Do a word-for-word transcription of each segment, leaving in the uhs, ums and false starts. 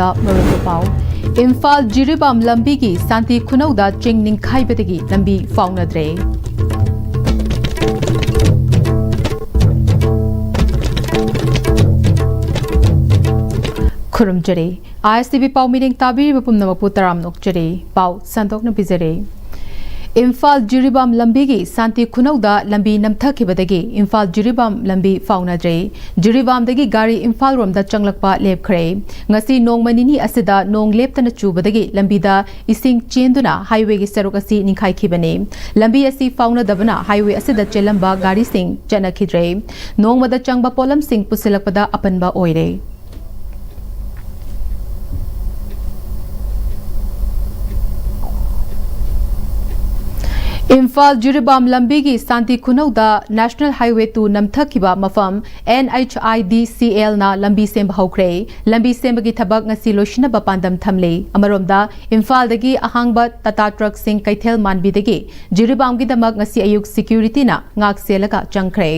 ꯗ ꯃꯔꯨꯑꯣꯏꯕ ꯄꯥꯎ꯫ ꯏꯝꯐꯥꯜ ꯖꯤꯔꯤꯕꯥꯝ ꯂꯝꯕꯤꯒꯤ ꯁꯥꯟꯇꯤ ꯈꯨꯅꯧꯗ ꯆꯤꯡ ꯅꯤꯡꯈꯥꯏꯕꯗꯒꯤ ꯂꯝꯕꯤ ꯐꯥꯎꯅꯗ꯭ꯔꯦ꯫ ꯈꯨꯔꯨꯝꯖꯔꯤ꯫ ISTV ꯄꯥꯎ ꯃꯤꯔꯦꯡ ꯇꯥꯕꯤꯔꯤꯕ ꯄꯨꯝꯅꯃꯛꯄꯨ ꯇꯔꯥꯝꯅ ꯑꯣꯛꯆꯔꯤ꯫ ꯄꯥꯎ ꯁꯟꯗꯣꯛꯅ ꯄꯤꯖꯔꯤ꯫ ꯏꯝꯐꯥꯜ ꯖꯤꯔꯤꯕꯥꯝ ꯂꯝꯕꯤꯒꯤ ꯁꯥꯟꯇꯤ ꯈꯨꯅꯧꯗ ꯂꯝꯕꯤ ꯅꯝꯊꯈꯤꯕꯗꯒꯤ ꯏꯝꯐꯥꯜ ꯖꯤꯔꯤꯕꯥꯝ ꯂꯝꯕꯤ ꯐꯥꯎꯅꯗ꯭ꯔꯦ꯫ ꯖꯤꯔꯤꯕꯥꯝꯗꯒꯤ ꯒꯥꯔꯤ ꯏꯝꯐꯥꯜ ꯔꯣꯝꯗ ꯆꯪꯂꯛꯄ ꯂꯦꯞꯈ꯭ꯔꯦ꯫ ꯉꯁꯤ ꯅꯣꯡꯃ ꯅꯤꯅꯤ ꯑꯁꯤꯗ ꯅꯣꯡ ꯂꯦꯞꯇꯅ ꯆꯨꯕꯗꯒꯤ ꯂꯝꯕꯤꯗ ꯏꯁꯤꯡ ꯆꯦꯟꯗꯨꯅ highwayꯒꯤ ꯁꯔꯨꯛ ꯑꯁꯤ ꯅꯤꯡꯈꯥꯏꯈꯤꯕꯅꯤ꯫ ꯂꯝꯕꯤ ꯑꯁꯤ ꯐꯥꯎꯅꯗꯕꯅ highway ꯑꯁꯤꯗ ꯆꯦꯜꯂꯝꯕ ꯒꯥꯔꯤꯁꯤꯡ ꯆꯠꯅꯈꯤꯗ꯭ꯔꯦ꯫ ꯅꯣꯡꯃꯗ ꯆꯪꯕ ꯄꯣꯠꯂꯝꯁꯤꯡ ꯄꯨꯁꯤꯜꯂꯛꯄꯗ ꯑꯄꯟꯕ ꯑꯣꯏꯔꯦ꯫ ꯏꯝꯐꯥꯜ ꯖꯤꯔꯤꯕꯥꯝ ꯂꯝꯕꯤꯒꯤ ꯁꯥꯟꯇꯤ ꯈꯨꯅꯧꯗ National Highway two ꯅꯝꯊꯈꯤꯕ ꯃꯐꯝ NHIDCLꯅ ꯂꯝꯕꯤ ꯁꯦꯝꯕ ꯍꯧꯈ꯭ꯔꯦ꯫ ꯂꯝꯕꯤ ꯁꯦꯝꯕꯒꯤ ꯊꯕꯛ ꯉꯁꯤ ꯂꯣꯏꯁꯤꯟꯅꯕ ꯄꯥꯟꯗꯝ ꯊꯝꯂꯤ꯫ ꯑꯃꯔꯣꯝꯗ, ꯏꯝꯐꯥꯜꯗꯒꯤ ꯑꯍꯥꯡꯕ ꯇꯥꯇꯥ ꯇ꯭ꯔꯛꯁꯤꯡ ꯀꯩꯊꯦꯜ ꯃꯥꯟꯕꯤꯗꯒꯤ ꯖꯤꯔꯤꯕꯥꯝꯒꯤꯗꯃꯛ ꯉꯁꯤ ꯑꯌꯨꯛ securityꯅ ꯉꯥꯛ ꯁꯦꯜꯂꯒ ꯆꯪꯈ꯭ꯔꯦ꯫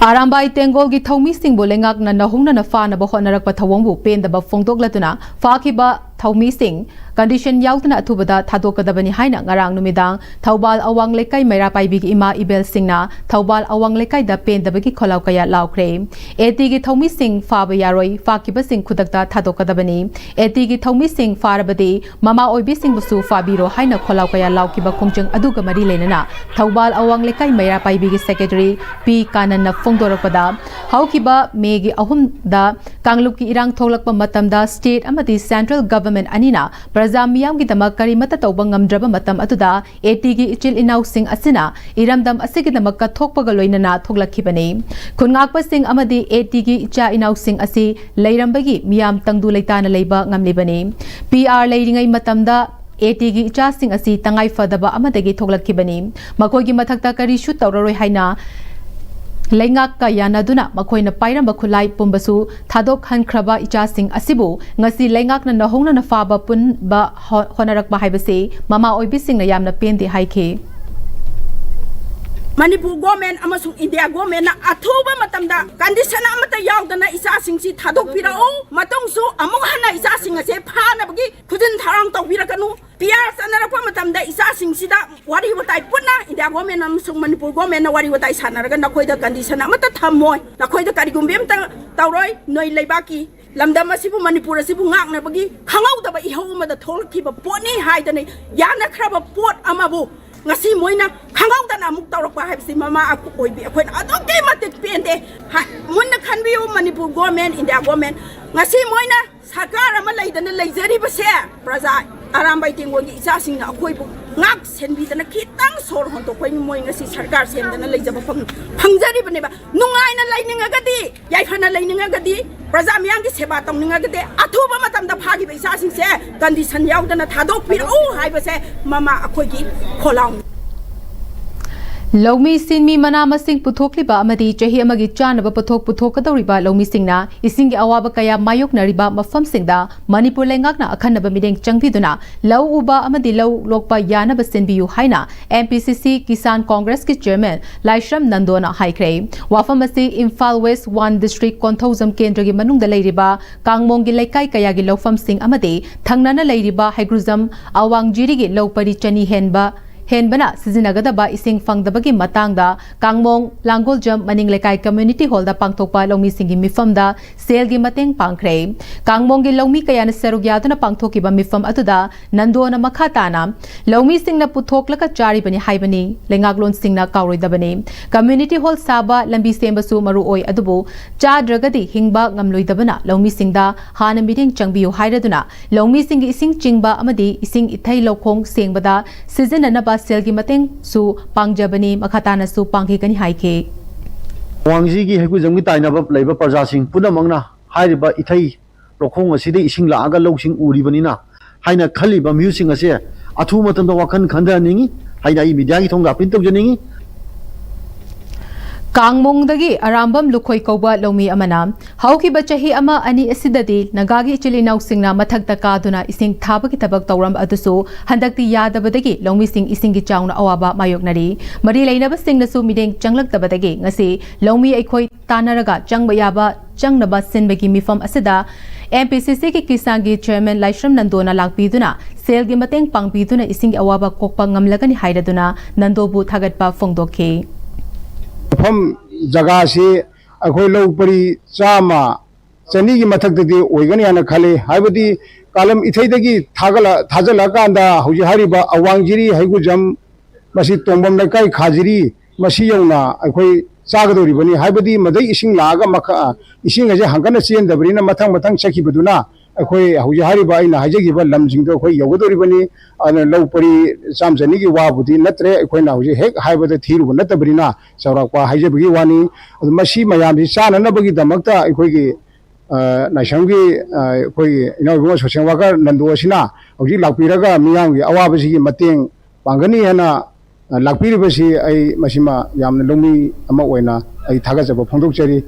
ꯑꯔꯥꯝꯕꯥꯏ ꯇꯦꯡꯒꯣꯜꯒꯤ ꯊꯧꯃꯤꯁꯤꯡꯕꯨ ꯂꯩꯉꯥꯛꯅ ꯅꯧꯍꯧꯅꯅ ꯐꯥꯅꯕ ꯍꯣꯠꯅꯔꯛꯄ ꯊꯧꯑꯣꯡꯕꯨ ꯄꯦꯟꯗꯕ ꯐꯣꯡꯗꯣꯛꯂꯗꯨꯅ ꯐꯥꯈꯤꯕ ꯊꯧꯃꯤꯁꯤꯡ condition ꯌꯥꯎꯗꯅ ꯑꯊꯨꯕꯗ ꯊꯥꯗꯣꯛꯀꯗꯕꯅꯤ ꯍꯥꯏꯅ ꯉꯔꯥꯡ ꯅꯨꯃꯤꯗꯥꯡ ꯊꯧꯕꯥꯜ ꯑꯋꯥꯡ ꯂꯩꯀꯥꯏ ꯃꯩꯔꯥ ꯄꯥꯏꯕꯤꯒꯤ ꯏꯃꯥ ꯏꯕꯦꯜꯁꯤꯡꯅ ꯊꯧꯕꯥꯜ ꯑꯋꯥꯡ ꯂꯩꯀꯥꯏꯗ ꯄꯦꯟꯗꯕꯒꯤ ꯈꯣꯜꯂꯥꯎ ꯀꯌꯥ ꯂꯥꯎꯈ꯭ꯔꯦ꯫ ATꯒꯤ ꯊꯧꯃꯤꯁꯤꯡ ꯐꯥꯕ ꯌꯥꯔꯣꯏ, ꯐꯥꯈꯤꯕꯁꯤꯡ ꯈꯨꯗꯛꯇ ꯊꯥꯗꯣꯛꯀꯗꯕꯅꯤ꯫ ATꯒꯤ ꯊꯧꯃꯤꯁꯤꯡ ꯐꯥꯔꯕꯗꯤ ꯃꯃꯥ ꯑꯣꯏꯕꯤꯁꯤꯡꯕꯨꯁꯨ ꯐꯥꯕꯤꯔꯣ ꯍꯥꯏꯅ ꯈꯣꯜꯂꯥꯎ ꯀꯌꯥ ꯂꯥꯎꯈꯤꯕ ꯈꯣꯡꯖꯪ ꯑꯗꯨꯒ ꯃꯔꯤ ꯂꯩꯅꯅ ꯊꯧꯕꯥꯜ ꯑꯋꯥꯡ ꯂꯩꯀꯥꯏ ꯃꯩꯔꯥ ꯄꯥꯏꯕꯤꯒꯤ secretary ꯄꯤ ꯀꯥꯅꯟꯅ ꯐꯣꯡꯗꯣꯔꯛꯄꯗ, ꯍꯧꯈꯤꯕ ꯃꯦꯒꯤ ꯑꯍꯨꯝꯗ ꯀꯥꯡꯂꯨꯞꯀꯤ ꯏꯔꯥꯡ ꯊꯣꯛꯂꯛꯄ ꯃꯇꯝꯗ state ꯑꯃꯗꯤ central government ꯑꯅꯤꯅ ꯄ꯭ꯔꯖꯥ ꯃꯤꯌꯥꯝꯒꯤꯗꯃꯛ ꯀꯔꯤꯃꯠꯇ ꯇꯧꯕ ꯉꯝꯗ꯭ꯔꯕ ꯃꯇꯝ ꯑꯗꯨꯗ ATꯒꯤ ꯏꯆꯤꯜ ꯏꯅꯥꯎꯁꯤꯡ ꯑꯁꯤꯅ ꯏꯔꯝꯗꯝ ꯑꯁꯤꯒꯤꯗꯃꯛ ꯀꯠꯊꯣꯛꯄꯒ ꯂꯣꯏꯅꯅ ꯊꯣꯛꯂꯛꯈꯤꯕꯅꯤ꯫ ꯈꯨꯟꯉꯥꯛꯄꯁꯤꯡ ꯑꯃꯗꯤ ATꯒꯤ ꯏꯆꯥ ꯏꯅꯥꯎꯁꯤꯡ ꯑꯁꯤ ꯂꯩꯔꯝꯕꯒꯤ ꯃꯤꯌꯥꯝ ꯇꯪꯗꯨ ꯂꯩꯇꯥꯅ ꯂꯩꯕ ꯉꯝꯂꯤꯕꯅꯤ꯫ PR ꯂꯩꯔꯤꯉꯩ ꯃꯇꯝꯗ ATꯒꯤ ꯏꯆꯥꯁꯤꯡ ꯑꯁꯤ ꯇꯉꯥꯏ ꯐꯗꯕ ꯑꯃꯗꯒꯤ ꯊꯣꯛꯂꯛꯈꯤꯕꯅꯤ꯫ ꯃꯈꯣꯏꯒꯤ ꯃꯊꯛꯇ ꯀꯔꯤꯁꯨ ꯇꯧꯔꯔꯣꯏ ꯍꯥꯏꯅ ꯂꯩꯉꯥꯛꯀ ꯌꯥꯅꯗꯨꯅ ꯃꯈꯣꯏꯅ ꯄꯥꯏꯔꯝꯕ ꯈꯨꯠꯂꯥꯏ ꯄꯨꯝꯕꯁꯨ ꯊꯥꯗꯣꯛꯍꯟꯈ꯭ꯔꯕ ꯏꯆꯥꯁꯤꯡ ꯑꯁꯤꯕꯨ ꯉꯁꯤ ꯂꯩꯉꯥꯛꯅ ꯅꯧꯍꯧꯅꯅ ꯐꯥꯕ ꯄꯨꯟꯕ ꯍꯣ-, ꯍꯣꯠꯅꯔꯛꯄ ꯍꯥꯏꯕꯁꯤ ꯃꯃꯥ ꯑꯣꯏꯕꯤꯁꯤꯡꯅ ꯌꯥꯝꯅ ꯄꯦꯟꯗꯦ ꯍꯥꯏꯈꯤ꯫ ꯃꯅꯤꯄꯨꯔ ꯒꯣꯔꯃꯦꯟ ꯑꯃꯁꯨꯡ ꯏꯟꯗꯤꯌꯥ ꯒꯣꯔꯃꯦꯟꯅ ꯑꯊꯨꯕ ꯃꯇꯝꯗ ꯀꯟꯗꯤꯁꯟ ꯑꯃꯠꯇ ꯌꯥꯎꯗꯅ ꯏꯆꯥꯁꯤꯡꯁꯤ ꯊꯥꯗꯣꯛꯄꯤꯔꯛꯎ꯫ ꯃꯇꯨꯡꯁꯨ ꯑꯃꯨꯛ ꯍꯟꯅ ꯏꯆꯥꯁꯤꯡ ꯑꯁꯦ ꯐꯥꯅꯕꯒꯤ ꯈꯨꯖꯤꯟ ꯊꯧꯔꯥꯡ ꯇꯧꯕꯤꯔꯛꯀꯅꯨ꯫ ꯄꯤ ꯑꯥꯔ ꯆꯠꯅꯔꯛꯄ ꯃꯇꯝꯗ ꯏꯆꯥꯁꯤꯡꯁꯤꯗ ꯋꯥꯔꯤ ꯋꯥꯇꯥꯏ ꯄꯨꯟꯅ ꯏꯟꯗꯤꯌꯥ ꯒꯣꯔꯃꯦꯟ ꯑꯃꯁꯨꯡ ꯃꯅꯤꯄꯨꯔ ꯒꯣꯔꯃꯦꯟꯅ ꯋꯥꯔꯤ ꯋꯥꯇꯥꯏ ꯁꯥꯟꯅꯔꯒ ꯅꯈꯣꯏꯗ ꯀꯟꯗꯤꯁꯟ ꯑꯃꯠꯇ ꯊꯝꯃꯣꯏ, ꯅꯈꯣꯏꯗ ꯀꯔꯤꯒꯨꯝꯕ ꯑꯃꯠꯇ ꯇꯧꯔꯣꯏ꯫ ꯅꯣꯏ ꯂꯩꯕꯥꯛꯀꯤ ꯂꯝꯗꯝ ꯑꯁꯤꯕꯨ, ꯃꯅꯤꯄꯨꯔ ꯑꯁꯤꯕꯨ ꯉꯥꯛꯅꯕꯒꯤ ꯈꯪꯍꯧꯗꯕ ꯏꯍꯧ ꯑꯃꯗ ꯊꯣꯛꯂꯛꯈꯤꯕ ꯄꯣꯠꯅꯤ ꯍꯥꯏꯗꯅ ꯌꯥꯅꯈ꯭ꯔꯕ ꯄꯣꯠ ꯑꯃꯕꯨ ꯉꯁꯤ ꯃꯣꯏꯅ ꯈꯪꯍꯧꯗꯅ ꯑꯃꯨꯛ ꯇꯧꯔꯛꯄ ꯍꯥꯏꯕꯁꯤ ꯃꯃꯥ ꯑꯀꯨ-, ꯑꯣꯏꯕꯤ ꯑꯩꯈꯣꯏꯅ ꯑꯗꯨꯛꯀꯤ ꯃꯇꯤꯛ ꯄꯦꯟꯗꯦ꯫ ꯍꯥꯏ, ꯃꯨꯟꯅ ꯈꯟꯕꯤꯌꯨ, ꯃꯅꯤꯄꯨꯔ ꯒꯣꯔꯃꯦꯟ, ꯏꯟꯗꯤꯌꯥ ꯒꯣꯔꯃꯦꯟ, ꯉꯁꯤ ꯃꯣꯏꯅ ꯁꯔꯀꯥꯔ ꯑꯃ ꯂꯩꯗꯅ ꯂꯩꯖꯔꯤꯕꯁꯦ, ꯄ꯭ꯔꯖꯥ ꯑꯔꯥꯝꯕꯥꯏ ꯇꯦꯡꯒꯣꯜꯒꯤ ꯏꯆꯥꯁꯤꯡꯅ ꯑꯩꯈꯣꯏꯕꯨ ꯉꯥꯛ ꯁꯦꯟꯕꯤꯗꯅ ꯈꯤꯇꯪ ꯁꯣꯔ ꯍꯣꯟꯗꯣꯛꯄ ꯃꯣꯏ ꯉꯁꯤ ꯁꯔꯀꯥꯔ ꯁꯦꯝꯗꯅ ꯂꯩꯖꯕ ꯐꯪ-, ꯐꯪꯖꯔꯤꯕꯅꯦꯕ꯫ ꯅꯨꯡꯉꯥꯏꯅ ꯂꯩꯅꯤꯡꯉꯒꯗꯤ, ꯌꯥꯏꯐꯅ ꯂꯩꯅꯤꯡꯉꯒꯗꯤ, ꯄ꯭ꯔꯖꯥ ꯃꯤꯌꯥꯝꯒꯤ ꯁꯦꯕꯥ ꯇꯧꯅꯤꯡꯉꯒꯗꯤ ꯑꯊꯨꯕ ꯃꯇꯝꯗ ꯐꯥꯈꯤꯕ ꯏꯆꯥꯁꯤꯡꯁꯦ ꯀꯟꯗꯤꯁꯟ ꯌꯥꯎꯗꯅ ꯊꯥꯗꯣꯛꯄꯤꯔꯛꯎ ꯍꯥꯏꯕꯁꯦ ꯃꯃꯥ ꯑꯩꯈꯣꯏꯒꯤ ꯈꯣꯜꯂꯥꯎꯅꯤ꯫ ꯂꯧꯃꯤ ꯁꯤꯟꯃꯤ ꯃꯅꯥ ꯃꯁꯤꯡ ꯄꯨꯊꯣꯛꯂꯤꯕ ꯑꯃꯗꯤ ꯆꯍꯤ ꯑꯃꯒꯤ ꯆꯥꯅꯕ ꯄꯣꯠꯊꯣꯛ ꯄꯨꯊꯣꯛꯀꯗꯧꯔꯤꯕ ꯂꯧꯃꯤꯁꯤꯡꯅ ꯏꯁꯤꯡꯒꯤ ꯑꯋꯥꯕ ꯀꯌꯥ ꯃꯥꯌꯣꯛꯅꯔꯤꯕ ꯃꯐꯝꯁꯤꯡꯗ ꯃꯅꯤꯄꯨꯔ ꯂꯩꯉꯥꯛꯅ ꯑꯈꯟꯅꯕ ꯃꯤꯠꯌꯦꯡ ꯆꯪꯕꯤꯗꯨꯅ ꯂꯧ ꯎꯕ ꯑꯃꯗꯤ ꯂꯧ ꯂꯣꯛꯄ ꯌꯥꯅꯕ ꯁꯤꯟꯕꯤꯌꯨ ꯍꯥꯏꯅ ꯑꯦꯝ ꯄꯤ ꯁꯤ ꯁꯤ ꯀꯤꯁꯥꯟ ꯀꯣꯡꯒ꯭ꯔꯦꯁꯀꯤ ꯆꯤꯌꯔꯃꯦꯟ ꯂꯥꯏꯁ꯭ꯔꯝ ꯅꯟꯗꯣꯅ ꯍꯥꯏꯈ꯭ꯔꯦ꯫ ꯋꯥꯐꯝ ꯑꯁꯤ Imphal west one district Konthoujam ꯀꯦꯟꯗ꯭ꯔꯒꯤ ꯃꯅꯨꯡꯗ ꯂꯩꯔꯤꯕ ꯀꯥꯡꯃꯣꯡꯒꯤ ꯂꯩꯀꯥꯏ ꯀꯌꯥꯒꯤ ꯂꯧꯐꯝꯁꯤꯡ ꯑꯃꯗꯤ ꯊꯪꯅꯅ ꯂꯩꯔꯤꯕ ꯍꯩꯒ꯭ꯔꯨꯖꯝ ꯑꯋꯥꯡꯖꯤꯔꯤꯒꯤ ꯂꯧ ꯄꯔꯤ ꯆꯅꯤ ꯍꯦꯟꯕ ꯍꯦꯟꯕꯅ ꯁꯤꯖꯤꯟꯅꯒꯗꯕ ꯏꯁꯤꯡ ꯐꯪꯗꯕꯒꯤ ꯃꯇꯥꯡꯗ ꯀꯥꯡꯃꯣꯡ ꯂꯥꯡꯒꯣꯜꯖꯝ ꯃꯅꯤꯡ ꯂꯩꯀꯥꯏ ꯀꯝꯃ꯭ꯌꯨꯅꯤꯇꯤ ꯍꯣꯜꯗ ꯄꯥꯡꯊꯣꯛꯄ ꯂꯧꯃꯤꯁꯤꯡꯒꯤ ꯃꯤꯐꯝꯗ ꯁꯦꯜꯒꯤ ꯃꯇꯦꯡ ꯄꯥꯡꯈ꯭ꯔꯦ꯫ ꯀꯥꯡꯃꯣꯡꯒꯤ ꯂꯧꯃꯤ ꯀꯌꯥꯅ ꯁꯔꯨꯛ ꯌꯥꯗꯨꯅ ꯄꯥꯡꯊꯣꯛꯈꯤꯕ ꯃꯤꯐꯝ ꯑꯗꯨꯗ ꯅꯟꯗꯣꯅ ꯃꯈꯥ ꯇꯥꯅ ꯂꯧꯃꯤꯁꯤꯡꯅ ꯄꯨꯊꯣꯛꯂꯒ ꯆꯥꯔꯤꯕꯅꯤ ꯍꯥꯏꯕꯅꯤ꯫ ꯂꯩꯉꯥꯛꯂꯣꯟꯁꯤꯡꯅ ꯀꯥꯎꯔꯣꯏꯗꯕꯅꯤ꯫ ꯀꯝꯃ꯭ꯌꯨꯅꯤꯇꯤ ꯍꯣꯜ ꯁꯥꯕ, ꯂꯝꯕꯤ ꯁꯦꯝꯕꯁꯨ ꯃꯔꯨ ꯑꯣꯏ, ꯑꯗꯨꯕꯨ ꯆꯥꯗ꯭ꯔꯒꯗꯤ ꯍꯤꯡꯕ ꯉꯝꯂꯣꯏꯗꯕꯅ ꯂꯧꯃꯤꯁꯤꯡꯗ ꯍꯥꯟꯅ ꯃꯤꯠꯌꯦꯡ ꯆꯪꯕꯤꯌꯨ ꯍꯥꯏꯔꯗꯨꯅ ꯂꯧꯃꯤꯁꯤꯡꯒꯤ ꯏꯁꯤꯡ ꯆꯤꯡꯕ ꯑꯃꯗꯤ ꯏꯁꯤꯡ ꯏꯊꯩ ꯂꯧꯈꯣꯡ ꯁꯦꯡꯕꯗ ꯁꯤꯖꯤꯟꯅꯅꯕ ꯁꯦꯜꯒꯤ ꯃꯇꯦꯡꯁꯨ ꯄꯥꯡꯖꯕꯅꯤ꯫ ꯃꯈꯥ ꯇꯥꯅꯁꯨ ꯄꯥꯡꯈꯤꯒꯅꯤ ꯍꯥꯏꯈꯤ꯫ ꯋꯥꯡꯖꯤꯒꯤ ꯍꯩꯀꯨꯖꯝꯒꯤ ꯇꯥꯏꯅꯕ ꯂꯩꯕ ꯄ꯭ꯔꯖꯥꯁꯤꯡ ꯄꯨꯝꯅꯃꯛꯅ ꯍꯥꯏꯔꯤꯕ ꯏꯊꯩ ꯂꯧꯈꯣꯡ ꯑꯁꯤꯗ ꯏꯁꯤꯡ ꯂꯥꯛꯑꯒ ꯂꯧꯁꯤꯡ ꯎꯔꯤꯕꯅꯤꯅ ꯍꯥꯏꯅ ꯈꯜꯂꯤꯕ ꯃꯤꯑꯣꯏꯁꯤꯡ ꯑꯁꯦ ꯑꯊꯨꯕ ꯃꯇꯝꯗ ꯋꯥꯈꯜ ꯈꯟꯊꯍꯟꯅꯤꯡꯉꯤ ꯍꯥꯏꯅ ꯑꯩ ꯃꯤꯗꯤꯌꯥꯒꯤ ꯊꯣꯡꯗ ꯑꯄꯤꯜ ꯇꯧꯖꯅꯤꯡꯉꯤ꯫ ꯀꯥꯡꯃꯣꯡꯗꯒꯤ ꯑꯔꯥꯝꯕꯝ ꯂꯨꯈꯣꯏ ꯀꯧꯕ ꯂꯧꯃꯤ ꯑꯃꯅ ꯍꯧꯈꯤꯕ ꯆꯍꯤ ꯑꯃ ꯑꯅꯤ ꯑꯁꯤꯗꯗꯤ ꯅꯥꯒꯥꯒꯤ ꯏꯆꯤꯜ ꯏꯅꯥꯎꯁꯤꯡꯅ ꯃꯊꯛꯇ ꯀꯥꯗꯨꯅ ꯏꯁꯤꯡ ꯊꯥꯕꯒꯤ ꯊꯕꯛ ꯇꯧꯔꯝ ꯑꯗꯨꯁꯨ ꯍꯟꯗꯛꯇꯤ ꯌꯥꯗꯕꯗꯒꯤ ꯂꯧꯃꯤꯁꯤꯡ ꯏꯁꯤꯡꯒꯤ ꯆꯥꯎꯅ ꯑꯋꯥꯕ ꯃꯥꯌꯣꯛꯅꯔꯤ꯫ ꯃꯔꯤ ꯂꯩꯅꯕꯁꯤꯡꯅꯁꯨ ꯃꯤꯠꯌꯦꯡ ꯆꯪꯂꯛꯇꯕꯗꯒꯤ ꯉꯁꯤ ꯂꯧꯃꯤ ꯑꯩꯈꯣꯏ ꯇꯥꯟꯅꯔꯒ ꯆꯪꯕ ꯌꯥꯕ ꯆꯪꯅꯕ ꯁꯤꯟꯕꯒꯤ ꯃꯤꯐꯝ ꯑꯁꯤꯗ ꯑꯦꯝ ꯄꯤ ꯁꯤ ꯁꯤꯒꯤ ꯀꯤꯁꯥꯟꯒꯤ ꯆꯤꯌꯔꯃꯦꯟ ꯂꯥꯏꯁ꯭ꯔꯝ ꯅꯟꯗꯣꯅ ꯂꯥꯛꯄꯤꯗꯨꯅ ꯁꯦꯜꯒꯤ ꯃꯇꯦꯡ ꯄꯥꯡꯕꯤꯗꯨꯅ ꯏꯁꯤꯡꯒꯤ ꯑꯋꯥꯕ ꯀꯣꯛꯄ ꯉꯝꯂꯒꯅꯤ ꯍꯥꯏꯔꯗꯨꯅ ꯅꯟꯗꯣꯕꯨ ꯊꯥꯒꯠꯄ ꯐꯣꯡꯗꯣꯛꯈꯤ꯫ ꯃꯐꯝ ꯖꯒꯥꯁꯤ ꯑꯩꯈꯣꯏ ꯂꯧ ꯄꯔꯤ ꯆꯥꯝꯃ, ꯆꯅꯤꯒꯤ ꯃꯊꯛꯇꯗꯤ ꯑꯣꯏꯒꯅꯤ ꯍꯥꯏꯅ ꯈꯜꯂꯤ꯫ ꯍꯥꯏꯕꯗꯤ ꯀꯥꯂꯝ ꯏꯊꯩꯗꯒꯤ ꯊꯥꯒꯠꯂ-, ꯊꯥꯖꯤꯜꯂꯀꯥꯟꯗ ꯍꯧꯖꯤꯛ ꯍꯥꯏꯔꯤꯕ ꯑꯋꯥꯡꯖꯤꯔꯤ, ꯍꯩꯒꯨꯖꯝ, ꯃꯁꯤ ꯇꯣꯡꯕꯝ ꯂꯩꯀꯥꯏ ꯈꯥꯖꯤꯔꯤ, ꯃꯁꯤ ꯌꯧꯅ ꯑꯩꯈꯣꯏ ꯆꯥꯒꯗꯧꯔꯤꯕꯅꯤ꯫ ꯍꯥꯏꯕꯗꯤ ꯃꯗꯩ ꯏꯁꯤꯡ ꯂꯥꯛꯑꯒ ꯃꯈ-, ꯏꯁꯤꯡ ꯑꯁꯦ ꯍꯪꯀꯠꯅ ꯆꯦꯟꯗꯕꯅꯤꯅ ꯃꯊꯪ ꯃꯊꯪ ꯆꯠꯈꯤꯕꯗꯨꯅ ꯑꯩꯈꯣꯏ ꯍꯧꯖꯤꯛ ꯍꯥꯏꯔꯤꯕ ꯑꯩꯅ ꯍꯥꯏꯖꯈꯤꯕ ꯂꯝꯁꯤꯡꯗꯣ ꯑꯩꯈꯣꯏ ꯌꯧꯒꯗꯧꯔꯤꯕꯅꯤ꯫ ꯑꯗꯨꯅ ꯂꯧ ꯄꯔꯤ ꯆꯥꯝ ꯆꯅꯤꯒꯤ ꯋꯥꯕꯨꯗꯤ ꯅꯠꯇ꯭ꯔꯦ, ꯑꯩꯈꯣꯏꯅ ꯍꯧꯖꯤꯛ ꯍꯦꯛ ꯍꯥꯏꯕꯗ ꯊꯤꯔꯨꯕ ꯅꯠꯇꯕꯅꯤꯅ ꯆꯥꯎꯔꯥꯛꯄ ꯍꯥꯏꯖꯕꯒꯤ ꯋꯥꯅꯤ꯫ ꯑꯗꯨ ꯃꯁꯤ ꯃꯌꯥꯝꯁꯤ ꯆꯥꯅꯅꯕꯒꯤꯗꯃꯛꯇ ꯑꯩꯈꯣꯏꯒꯤ, ꯑ, ꯂꯥꯏꯁ꯭ꯔꯝꯒꯤ, ꯑ, ꯑꯩꯈꯣꯏꯒꯤ ꯏꯅꯥꯎ ꯏꯕꯨꯡꯉꯣ ꯁꯣꯁꯦꯜ ꯋꯥꯀꯔ ꯅꯟꯗꯨ ꯑꯁꯤꯅ ꯍꯧꯖꯤꯛ ꯂꯥꯛꯄꯤꯔꯒ ꯃꯤꯌꯥꯝꯒꯤ ꯑꯋꯥꯕꯁꯤꯒꯤ ꯃꯇꯦꯡ ꯄꯥꯡꯒꯅꯤ ꯍꯥꯏꯅ, ꯑ, ꯂꯥꯛꯄꯤꯔꯤꯕꯁꯤ ꯑꯩ ꯃꯁꯤꯃ ꯌꯥꯝꯅ ꯂꯧꯃꯤ ꯑꯃ ꯑꯣꯏꯅ ꯑꯩ ꯊꯥꯒꯠꯆꯕ ꯐꯣꯡꯗꯣꯛꯆꯔꯤ꯫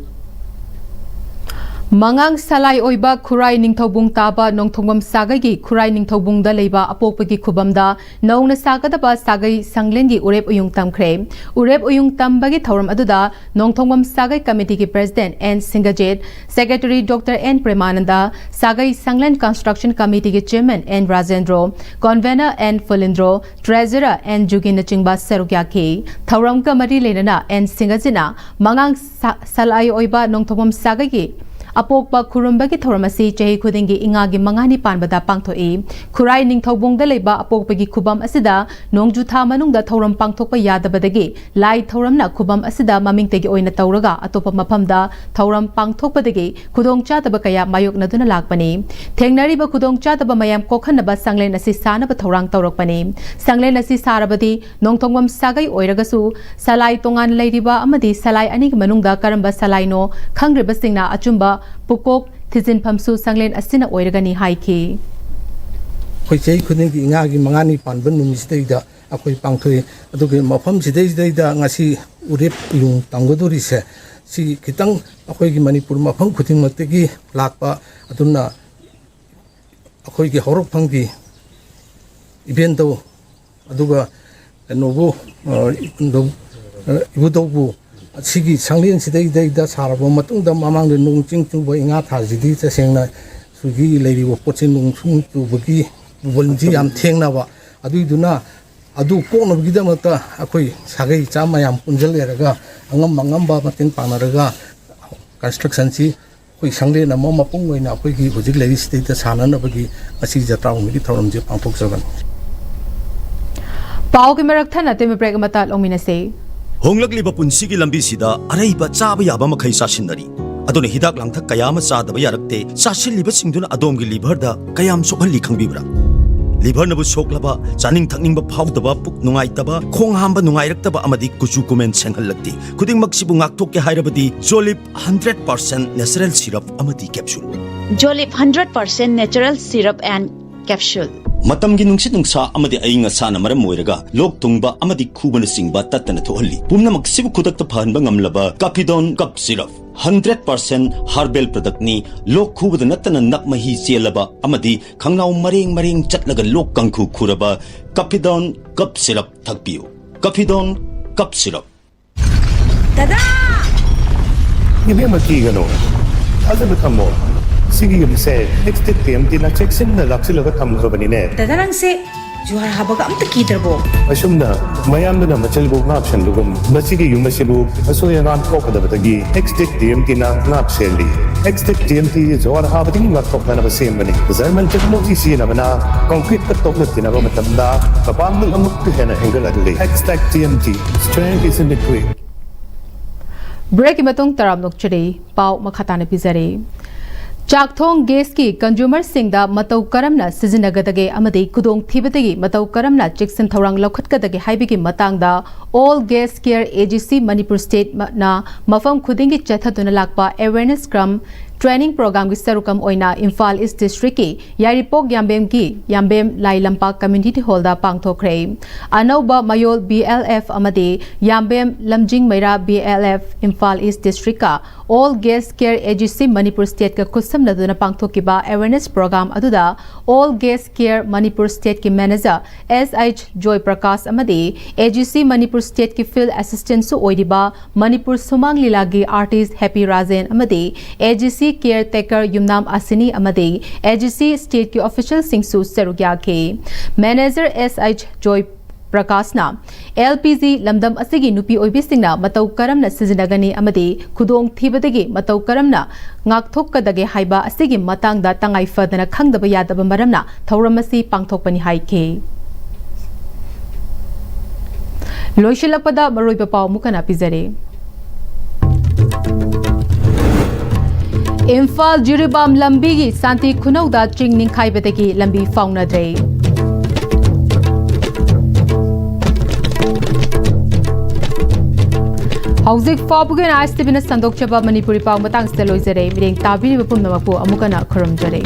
ꯃꯉꯥꯡ ꯁꯂꯥꯏ ꯑꯣꯏꯕ ꯈꯨꯔꯥꯏ ꯅꯤꯡꯊꯧꯕꯨꯡ ꯇꯥꯕ ꯅꯣꯡꯊꯣꯡꯕꯝ ꯁꯥꯒꯩꯒꯤ ꯈꯨꯔꯥꯏ ꯅꯤꯡꯊꯧꯕꯨꯡꯗ ꯂꯩꯕ ꯑꯄꯣꯛꯄꯒꯤ ꯈꯨꯕꯝꯗ ꯅꯧꯅ ꯁꯥꯒꯗꯕ ꯁꯥꯒꯩ ꯁꯪꯂꯦꯟꯒꯤ ꯎꯔꯦꯞ ꯎꯌꯨꯡ ꯇꯝꯈ꯭ꯔꯦ꯫ ꯎꯔꯦꯞ ꯎꯌꯨꯡ ꯇꯝꯕꯒꯤ ꯊꯧꯔꯝ ꯑꯗꯨꯗ ꯅꯣꯡꯊꯣꯡꯕꯝ ꯁꯥꯒꯩ ꯀꯃꯤꯇꯤꯒꯤ president N Singajit, secretary doctor N Premananda, ꯁꯥꯒꯩ ꯁꯪꯂꯦꯟ ꯀꯟꯁꯇ꯭ꯔꯛꯁꯟ ꯀꯃꯤꯇꯤꯒꯤ chairman N Rajendro, convener N Phulindro, treasurer N ꯖꯨꯒꯤꯟꯅꯆꯤꯡꯕ ꯁꯔꯨꯛ ꯌꯥꯈꯤ꯫ ꯊꯧꯔꯝꯒ ꯃꯔꯤ ꯂꯩꯅꯅ ꯑꯦꯟ ꯁꯤꯡꯒꯖꯤꯠꯅ ꯃꯉꯥꯡ ꯁ-, ꯁꯂꯥꯏ ꯑꯣꯏꯕ ꯅꯣꯡꯊꯣꯡꯕꯝ ꯁꯥꯒꯩꯒꯤ ꯑꯄꯣꯛꯄ ꯈꯨꯔꯨꯝꯕꯒꯤ ꯊꯧꯔꯝ ꯑꯁꯤ ꯆꯍꯤ ꯈꯨꯗꯤꯡꯒꯤ ꯏꯉꯥꯒꯤ ꯃꯉꯥꯅꯤ ꯄꯥꯟꯕꯗ ꯄꯥꯡꯊꯣꯛꯏ꯫ ꯈꯨꯔꯥꯏ ꯅꯤꯡꯊꯧꯕꯨꯡꯗ ꯂꯩꯕ ꯑꯄꯣꯛꯄꯒꯤ ꯈꯨꯕꯝ ꯑꯁꯤꯗ ꯅꯣꯡꯖꯨ ꯊꯥ ꯃꯅꯨꯡꯗ ꯊꯧꯔꯝ ꯄꯥꯡꯊꯣꯛꯄ ꯌꯥꯗꯕꯗꯒꯤ ꯂꯥꯏ ꯊꯧꯔꯝꯅ ꯈꯨꯕꯝ ꯑꯁꯤꯗ ꯃꯃꯤꯡꯇꯒꯤ ꯑꯣꯏꯅ ꯇꯧꯔꯒ ꯑꯇꯣꯞꯄ ꯃꯐꯝꯗ ꯊꯧꯔꯝ ꯄꯥꯡꯊꯣꯛꯄꯗꯒꯤ ꯈꯨꯗꯣꯡꯆꯥꯗꯕ ꯀꯌꯥ ꯃꯥꯌꯣꯛꯅꯗꯨꯅ ꯂꯥꯛꯄꯅꯤ꯫ ꯊꯦꯡꯅꯔꯤꯕ ꯈꯨꯗꯣꯡꯆꯥꯗꯕ ꯃꯌꯥꯝ ꯀꯣꯛꯍꯟꯅꯕ ꯁꯪꯂꯦꯟ ꯑꯁꯤ ꯁꯥꯅꯕ ꯊꯧꯔꯥꯡ ꯇꯧꯔꯛꯄꯅꯤ꯫ ꯁꯪꯂꯦꯟ ꯑꯁꯤ ꯁꯥꯔꯕꯗꯤ ꯅꯣꯡꯊꯣꯡꯕꯝ ꯁꯥꯒꯩ ꯑꯣꯏꯔꯒꯁꯨ ꯁꯂꯥꯏ ꯇꯣꯉꯥꯟ ꯂꯩꯔꯤꯕ ꯑꯃꯗꯤ ꯁꯂꯥꯏ ꯑꯅꯤꯒꯤ ꯃꯅꯨꯡꯗ ꯀꯔꯝꯕ ꯁꯂꯥꯏꯅꯣ ꯈꯪꯗ꯭ꯔꯤꯕꯁꯤꯡꯅ ꯑꯆꯨꯝꯕ ꯄꯨꯀꯣꯛ ꯊꯤꯖꯤꯟꯐꯝꯁꯨ ꯁꯪꯂꯦꯟ ꯑꯁꯤꯅ ꯑꯣꯏꯔꯒꯅꯤ ꯍꯥꯏꯈꯤ꯫ ꯑꯩꯈꯣꯏ ꯆꯍꯤ ꯈꯨꯗꯤꯡꯒꯤ ꯏꯉꯥꯒꯤ ꯃꯉꯥꯅꯤ ꯄꯥꯟꯕ ꯅꯨꯃꯤꯠꯁꯤꯗꯩꯗ ꯑꯩꯈꯣꯏ ꯄꯥꯡꯊꯣꯛꯏ꯫ ꯑꯗꯨꯒꯤ ꯃꯐꯝꯁꯤꯗꯩꯁꯤꯗꯩꯗ ꯉꯁꯤ ꯎꯔꯤꯞ ꯎꯌꯨꯡ ꯇꯝꯒꯗꯧꯔꯤꯁꯦ, ꯁꯤ ꯈꯤꯇꯪ ꯑꯩꯈꯣꯏꯒꯤ ꯃꯅꯤꯄꯨꯔ ꯃꯐꯝ ꯈꯨꯗꯤꯡꯃꯛꯇꯒꯤ ꯂꯥꯛꯄ, ꯑꯗꯨꯅ ꯑꯩꯈꯣꯏꯒꯤ ꯍꯧꯔꯛꯐꯝꯒꯤ ꯏꯕꯦꯟꯗꯧ, ꯑꯗꯨꯒ ꯀꯩꯅꯣꯕꯨ, ꯑ, ꯏꯕꯨꯡꯗꯧ, ꯑ, ꯏꯕꯨꯙꯧꯕꯨ ꯁꯤꯒꯤ ꯁꯪꯂꯦꯟꯁꯤꯗꯩꯗꯩꯗ ꯁꯥꯔꯕ ꯃꯇꯨꯡꯗ, ꯃꯃꯥꯡꯗ ꯅꯣꯡ ꯆꯤꯡ ꯆꯨꯕ ꯏꯉꯥ ꯊꯥꯁꯤꯗꯤ ꯇꯁꯦꯡꯅ ꯁꯤꯒꯤ ꯂꯩꯔꯤꯕ ꯄꯣꯠꯁꯤ ꯅꯣꯡ ꯁꯨꯝ ꯆꯨꯕꯒꯤ ꯄꯨꯕꯜꯁꯤ ꯌꯥꯝ ꯊꯦꯡꯅꯕ, ꯑꯗꯨꯏꯗꯨꯅ ꯑꯗꯨ ꯀꯣꯛꯅꯕꯒꯤꯗꯃꯛꯇ ꯑꯩꯈꯣꯏ ꯁꯥꯒꯩ ꯆꯥ ꯃꯌꯥꯝ ꯄꯨꯟꯁꯤꯜꯂꯦꯔꯒ ꯑꯉꯝ ꯑꯉꯝꯕ ꯃꯇꯦꯡ ꯄꯥꯡꯅꯔꯒ constructionꯁꯤ ꯑꯩꯈꯣꯏ ꯁꯪꯂꯦꯟ ꯑꯃ ꯃꯄꯨꯡ ꯑꯣꯏꯅ ꯑꯩꯈꯣꯏꯒꯤ ꯍꯧꯖꯤꯛ ꯂꯩꯔꯤꯁꯤꯗꯩꯗ ꯁꯥꯟꯅꯅꯕꯒꯤ ꯉꯁꯤ ꯖꯇ꯭ꯔꯥ ꯍꯧꯕꯒꯤ ꯊꯧꯔꯝꯁꯦ ꯄꯥꯡꯊꯣꯛꯆꯕꯅꯤ꯫ ꯄꯥꯎꯒꯤ ꯃꯔꯛ ꯊꯠꯅ ꯇꯦꯝꯃ break ꯑꯃꯇ ꯂꯧꯃꯤꯟꯅꯁꯦ꯫ ꯍꯣꯡꯂꯛꯂꯤꯕ ꯄꯨꯟꯁꯤꯒꯤ ꯂꯝꯕꯤꯁꯤꯗ ꯑꯔꯩꯕ ꯆꯥꯕ ꯌꯥꯕ ꯃꯈꯩ ꯆꯥꯁꯤꯟꯅꯔꯤ꯫ ꯑꯗꯨꯅ ꯍꯤꯗꯥꯛ ꯂꯥꯡꯊꯛ ꯀꯌꯥ ꯑꯃ ꯆꯥꯗꯕ ꯌꯥꯔꯛꯇꯦ꯫ ꯆꯥꯁꯤꯜꯂꯤꯕꯁꯤꯡꯗꯨꯅ ꯑꯗꯣꯝꯒꯤ liverꯗ ꯀꯌꯥꯝ ꯁꯣꯛꯍꯜꯂꯤ ꯈꯪꯕꯤꯕ꯭ꯔꯥ? Liverꯅꯕꯨ ꯁꯣꯛꯂꯕ, ꯆꯥꯅꯤꯡ ꯊꯛꯅꯤꯡꯕ ꯐꯥꯎꯗꯕ, ꯄꯨꯛ ꯅꯨꯡꯉꯥꯏꯇꯕ, ꯈꯣꯡ ꯍꯥꯝꯕ ꯅꯨꯡꯉꯥꯏꯔꯛꯇꯕ ꯑꯃꯗꯤ ꯀꯨꯆꯨ ꯀꯨꯃꯦꯟ ꯁꯦꯡꯍꯜꯂꯛꯇꯦ꯫ ꯈꯨꯗꯤꯡꯃꯛꯁꯤꯕꯨ ꯉꯥꯛꯊꯣꯛꯀꯦ ꯍꯥꯏꯔꯕꯗꯤ Jolib hundred percent natural syrup ꯑꯃꯗꯤ capsule꯫ Jolib hundred percent natural syrup and capsule. ꯃꯇꯝꯒꯤ ꯅꯨꯡꯁꯤꯠ ꯅꯨꯡꯁꯥ ꯑꯃꯗꯤ ꯑꯏꯪ ꯑꯁꯥꯅ ꯃꯔꯝ ꯑꯣꯏꯔꯒ ꯂꯣꯛ ꯊꯨꯡꯕ ꯑꯃꯗꯤ ꯈꯨꯕꯅꯆꯤꯡꯕ ꯇꯠꯇꯅ ꯊꯣꯛꯍꯜꯂꯤ꯫ ꯄꯨꯝꯅꯃꯛꯁꯤꯕꯨ ꯈꯨꯗꯛꯇ ꯐꯍꯟꯕ ꯉꯝꯂꯕ Capidon Cough Syrup, hundred percent herbal productꯅꯤ꯫ ꯂꯣꯛ ꯈꯨꯕꯗ ꯅꯠꯇꯅ ꯅꯞ ꯃꯍꯤ ꯆꯦꯜꯂꯕ ꯑꯃꯗꯤ ꯈꯪꯅꯥꯎ ꯃꯔꯦꯡ ꯃꯔꯦꯡ ꯆꯠꯂꯒ ꯂꯣꯛ ꯀꯥꯡꯈꯨ ꯈꯨꯔꯕ Capidon Cough Syrup ꯊꯛꯄꯤꯌꯨ꯫ Capidon Cough Syrup꯫ ꯗꯗꯥ! ꯏꯕꯦꯝꯃ, ꯀꯤꯒꯅꯨ, ꯊꯥꯖꯕ ꯊꯝꯃꯣ꯫ ꯁꯤꯒꯤ ꯌꯨꯝꯁꯦ Extech TMTꯅ ꯆꯦꯛꯁꯤꯟꯅ ꯂꯥꯛꯁꯤꯜꯂꯒ ꯊꯝꯈ꯭ꯔꯕꯅꯤꯅꯦ꯫ ꯗꯗꯥ, ꯅꯪꯁꯦ ꯖꯨꯍꯥꯔ ꯍꯥꯕꯒ ꯑꯝꯇ ꯀꯤꯗ꯭ꯔꯕꯣ? ꯑꯁꯨꯝꯅ ꯃꯌꯥꯝꯗꯨꯅ ꯃꯆꯜꯕꯨ ꯉꯥꯛ ꯁꯦꯟꯕꯒꯨꯝ, ꯃꯁꯤꯒꯤ ꯌꯨꯝ ꯑꯁꯤꯕꯨ ꯑꯁꯣꯏ ꯑꯉꯥꯝ ꯊꯣꯛꯀꯗꯕꯗꯒꯤ Extech TMTꯅ ꯉꯥꯛ ꯁꯦꯜꯂꯤ꯫ Extech TMT ꯖꯨꯍꯥꯔ ꯍꯥꯕꯗꯒꯤ ꯉꯥꯛꯊꯣꯛꯅꯅꯕ ꯁꯦꯝꯕꯅꯤ꯫ German technology ꯁꯤꯖꯤꯟꯅꯕꯅ concreteꯀ ꯇꯣꯛꯅ ꯇꯤꯟꯅꯕ ꯃꯇꯝꯗ ꯃꯄꯥꯡꯒꯜ ꯑꯃꯨꯛꯀ ꯍꯦꯟꯅ ꯍꯦꯟꯒꯠꯍꯜꯂꯤ꯫ Extech TMT, strength is in the grit. Breakꯀꯤ ꯃꯇꯨꯡ ꯇꯔꯥꯝꯅ ꯑꯣꯛꯆꯔꯤ꯫ ꯄꯥꯎ ꯃꯈꯥ ꯇꯥꯅ ꯄꯤꯖꯔꯤ꯫ ꯆꯥꯛꯊꯣꯡ gasꯀꯤ consumerꯁꯤꯡꯗ ꯃꯇꯧ ꯀꯔꯝꯅ ꯁꯤꯖꯤꯟꯅꯒꯗꯒꯦ ꯑꯃꯗꯤ ꯈꯨꯗꯣꯡꯊꯤꯕꯗꯒꯤ ꯃꯇꯧ ꯀꯔꯝꯅ ꯆꯦꯛꯁꯤꯟ ꯊꯧꯔꯥꯡ ꯂꯧꯈꯠꯀꯗꯒꯦ ꯍꯥꯏꯕꯒꯤ ꯃꯇꯥꯡꯗ All Gas Care AGC Manipur Stateꯅ ꯃꯐꯝ ꯈꯨꯗꯤꯡꯒꯤ ꯆꯠꯊꯗꯨꯅ ꯂꯥꯛꯄ awareness ꯀ꯭ꯔꯝ Training programꯒꯤ ꯁꯔꯨꯛ ꯑꯃ ꯑꯣꯏꯅ ꯏꯝꯐꯥꯜ ꯏꯁ ꯗꯤꯁꯇ꯭ꯔꯤꯛꯀꯤ ꯌꯥꯏꯔꯤꯄꯣꯛ ꯌꯥꯝꯕꯦꯝꯒꯤ ꯌꯥꯝꯕꯦꯝ ꯂꯥꯏ ꯂꯝꯄꯥꯛ ꯀꯝꯌꯨꯅꯤꯇꯤ ꯍꯣꯜꯗ ꯄꯥꯡꯊꯣꯛꯈ꯭ꯔꯦ꯫ ꯑꯅꯧꯕ ꯃꯌꯣꯜ ꯕꯤ ꯑꯦꯜ ꯑꯦꯐ ꯑꯃꯗꯤ Yambem Lamjing Meira B L F Imphal east ꯗꯤꯁꯇ꯭ꯔꯤꯛꯀ All Guest Care A G C Manipur ꯁ꯭ꯇꯦꯠꯀ ꯈꯨꯠꯁꯝꯅꯗꯨꯅ ꯄꯥꯡꯊꯣꯛꯈꯤꯕ ꯑꯦꯋꯦꯔꯅꯦꯁ ꯄ꯭ꯔꯣꯒ꯭ꯔꯥꯝ ꯑꯗꯨꯗ All Guest Care ꯃꯅꯤꯄꯨꯔ ꯁ꯭ꯇꯦꯠꯀꯤ manager S H Joy Prakash ꯑꯃꯗꯤ ꯑꯦ ꯖꯤ ꯁꯤ ꯃꯅꯤꯄꯨꯔ ꯁ꯭ꯇꯦꯠꯀꯤ ꯐꯤꯜꯗ ꯑꯦꯁꯤꯁꯇꯦꯟꯠꯁꯨ ꯑꯣꯏꯔꯤꯕ ꯃꯅꯤꯄꯨꯔ ꯁꯨꯃꯥꯡ ꯂꯤꯂꯥꯒꯤ ꯑꯥꯔꯇꯤꯁ ꯍꯦꯄꯤ ꯔꯥꯖꯦꯟ ꯑꯃꯗꯤ ꯑꯦ ꯖꯤ ꯁꯤ ꯀꯦꯌꯔ ꯇꯦꯀꯔ ꯌꯨꯝꯅꯥꯝ ꯑꯁꯤꯅꯤ ꯑꯃꯗꯤ ꯑꯦ ꯖꯤ ꯁꯤ ꯁ꯭ꯇꯦꯠꯀꯤ ꯑꯣꯐꯤꯁꯤꯌꯦꯜꯁꯤꯡꯁꯨ ꯁꯔꯨꯛ ꯌꯥꯈꯤ꯫ ꯃꯦꯅꯦꯖꯔ ꯑꯦꯁ ꯑꯩꯆ ꯖꯣꯏ ꯄ꯭ꯔꯀꯥꯁꯅ ꯑꯦꯜ ꯄꯤ ꯖꯤ ꯂꯝꯗꯝ ꯑꯁꯤꯒꯤ ꯅꯨꯄꯤ ꯑꯣꯏꯕꯤꯁꯤꯡꯅ ꯃꯇꯧ ꯀꯔꯝꯅ ꯁꯤꯖꯤꯟꯅꯒꯅꯤ ꯑꯃꯗꯤ ꯈꯨꯗꯣꯡꯊꯤꯕꯗꯒꯤ ꯃꯇꯧ ꯀꯔꯝꯅ ꯉꯥꯛꯊꯣꯛꯀꯗꯒꯦ ꯍꯥꯏꯕ ꯑꯁꯤꯒꯤ ꯃꯇꯥꯡꯗ ꯇꯉꯥꯏ ꯐꯗꯅ ꯈꯪꯗꯕ ꯌꯥꯗꯕ ꯃꯔꯝꯅ ꯊꯧꯔꯝ ꯑꯁꯤ ꯄꯥꯡꯊꯣꯛꯄꯅꯤ ꯍꯥꯏꯈꯤ꯫ ꯂꯣꯏꯁꯤꯜꯂꯛꯄꯗ ꯃꯔꯨꯑꯣꯏꯕ ꯄꯥꯎ ꯑꯃꯨꯛ ꯍꯟꯅ ꯄꯤꯖꯔꯤ꯫ ꯏꯝꯐꯥꯜ ꯖꯤꯔꯤꯕꯥꯝ ꯂꯝꯕꯤꯒꯤ ꯁꯥꯟꯇꯤ ꯈꯨꯅꯧꯗ ꯆꯤꯡ ꯅꯤꯡꯈꯥꯏꯕꯗꯒꯤ ꯂꯝꯕꯤ ꯐꯥꯎꯅꯗ꯭ꯔꯦ꯫ ꯍꯧꯖꯤꯛ ꯐꯥꯎꯕꯒꯤ ꯑꯣꯏꯅ ꯑꯥꯏ ꯑꯦꯁ ꯇꯤ ꯚꯤꯅ ꯁꯟꯗꯣꯛꯆꯕ ꯃꯅꯤꯄꯨꯔꯤ ꯄꯥꯎ ꯃꯇꯥꯡꯁꯤꯗ ꯂꯣꯏꯖꯔꯦ꯫ ꯃꯤꯠꯌꯦꯡ ꯇꯥꯕꯤꯔꯤꯕ ꯄꯨꯝꯅꯃꯛꯄꯨ ꯑꯃꯨꯛ ꯍꯟꯅ ꯈꯨꯔꯨꯝꯖꯔꯤ꯫